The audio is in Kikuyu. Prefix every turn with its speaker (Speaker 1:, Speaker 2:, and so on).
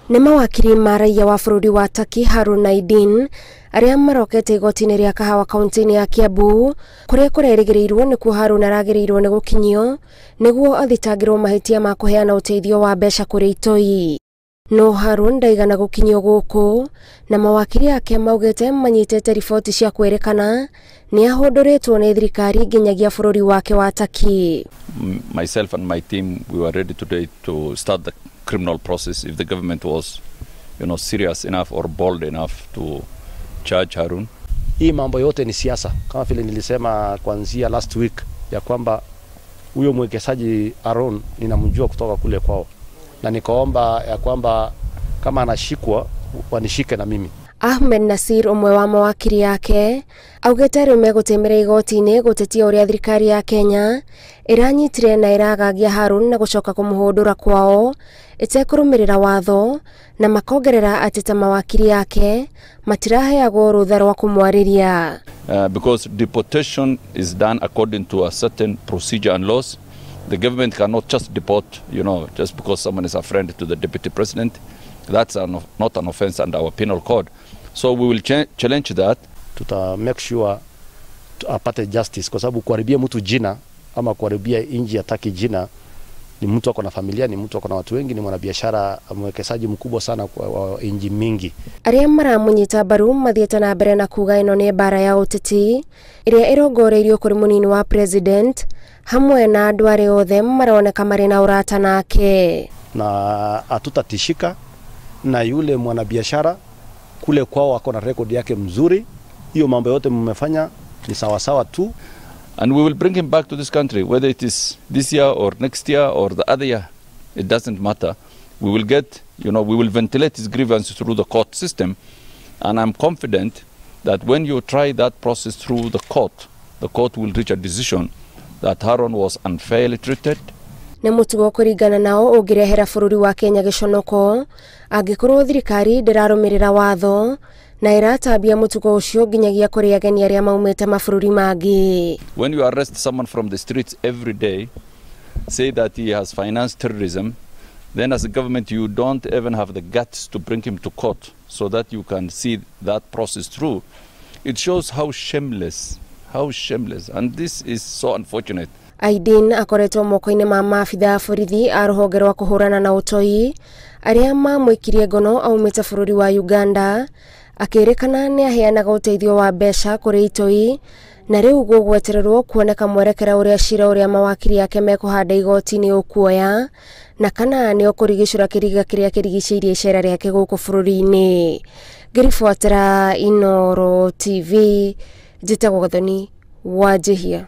Speaker 1: Nĩ mawakiri ma raiya wa bũrũri wa Turkey Harun Aydin arĩa marokete igoti-inĩ rĩa Kahawa kaunti-inĩ ya Kiambu kũrĩa kũrerĩgĩrĩirwo nĩkuo Harun aragĩrĩirwo nĩ gũkinyio nĩguo athitangĩrwo mahĩtia ma kũheana ũteithio wa mbeca kũrĩ itoi. No Harun ndaigana gũkinyio gũkũ na mawakiri ake maugĩte manyitĩte riboti cia kwĩrĩkana nĩ ahũndũrĩtwo nĩ thirikari nginyagia bũrũri wake wa Turkey.
Speaker 2: Myself and my team, we were ready today to start the criminal process if the government was, serious enough or bold enough to charge Harun.
Speaker 3: Hii mambo yote ni siasa, kama vile nilisema kuanzia last week ya kwamba huyo mwekezaji Harun ninamjua kutoka kule kwao, na nikaomba ya kwamba kama anashikwa wanishike na mimi.
Speaker 1: Ahmed Nasir ũmwe wa mawakiri yake augĩte rĩu megũtĩmĩra igoti-inĩ gũtetia ũrĩa thirikari ya Kenya ĩranyitire na ĩragagia Harun na gũcoka kũmũhũndũra kwao ĩtekũrũmĩrĩra watho, na makongerera atĩ ta mawakiri yake matiraheagwo rũtha rwa kũmwarĩria.
Speaker 2: Because deportation is done according to a certain procedure and laws. The government cannot just deport, just because someone is a friend to the deputy president. That's not an offense under our penal code. So we will challenge that.
Speaker 3: Tuta make sure apate justice, kwa sababu kuharibia mtu jina ama kuharibia inji ya Turkey jina, ni mtu ako na familia, ni mtu ako na watu wengi, ni mwanabiashara, mwekezaji mkubwa sana kwa inji mingi.
Speaker 1: Arĩa maramunyita mbaru mathiĩte na mbere na kuga ĩno nĩ mbara ya ũteti ĩrĩa ĩrongoreirio kũrĩ mũnini wa president hamwe na andũ arĩa othe maroneka marĩ na ũrata nake.
Speaker 3: Na hatutatishika na yule mwanabiashara kule kwao ako na rekodi yake mzuri. Hiyo mambo yote mmefanya ni sawa sawa tu.
Speaker 2: And we will bring him back to this country, whether it is this year or next year or the other year, it doesn't matter. We will get, we will ventilate his grievance through the court system. And I'm confident that when you try that process through the court will reach a decision that Harun was unfairly treated.
Speaker 1: Nĩ mũtugo kũringana nao ũngĩrehera bũrũri wa Kenya gĩconoko angĩkorwo thirikari ndĩrarũmĩrĩra watho na ĩratambia mũtugo ũcio nginyagia kũrĩ ageni arĩa maumĩte mabũrũri mangĩ.
Speaker 2: When you arrest someone from the streets every day, say that he has financed terrorism, then as a government you don't even have the guts to bring him to court so that you can see that process through. It shows how shameless, and this is so unfortunate.
Speaker 1: Aydin akoretwo moko-inĩ ma maabitha a borithi a rũhonge rwa kũhũrana na ũtoi arĩa mamũikirie ngono aumĩte bũrũri wa Uganda, akĩrĩkana nĩ aheanaga ũteithio wa mbeca kũrĩ itoi, na rĩu gũgwetererwo kuoneka mwerekera ũrĩa cira ũrĩa mawakiri ake mekũhanda igoti-inĩ ũkuoya na kana nĩ ũkũrigicũra kĩriga kĩrĩa kĩrigicĩirie icera rĩake gũkũ bũrũri-inĩ. Ngĩribotera Inooro TV, njĩtagwo Gathoni Wanjihia.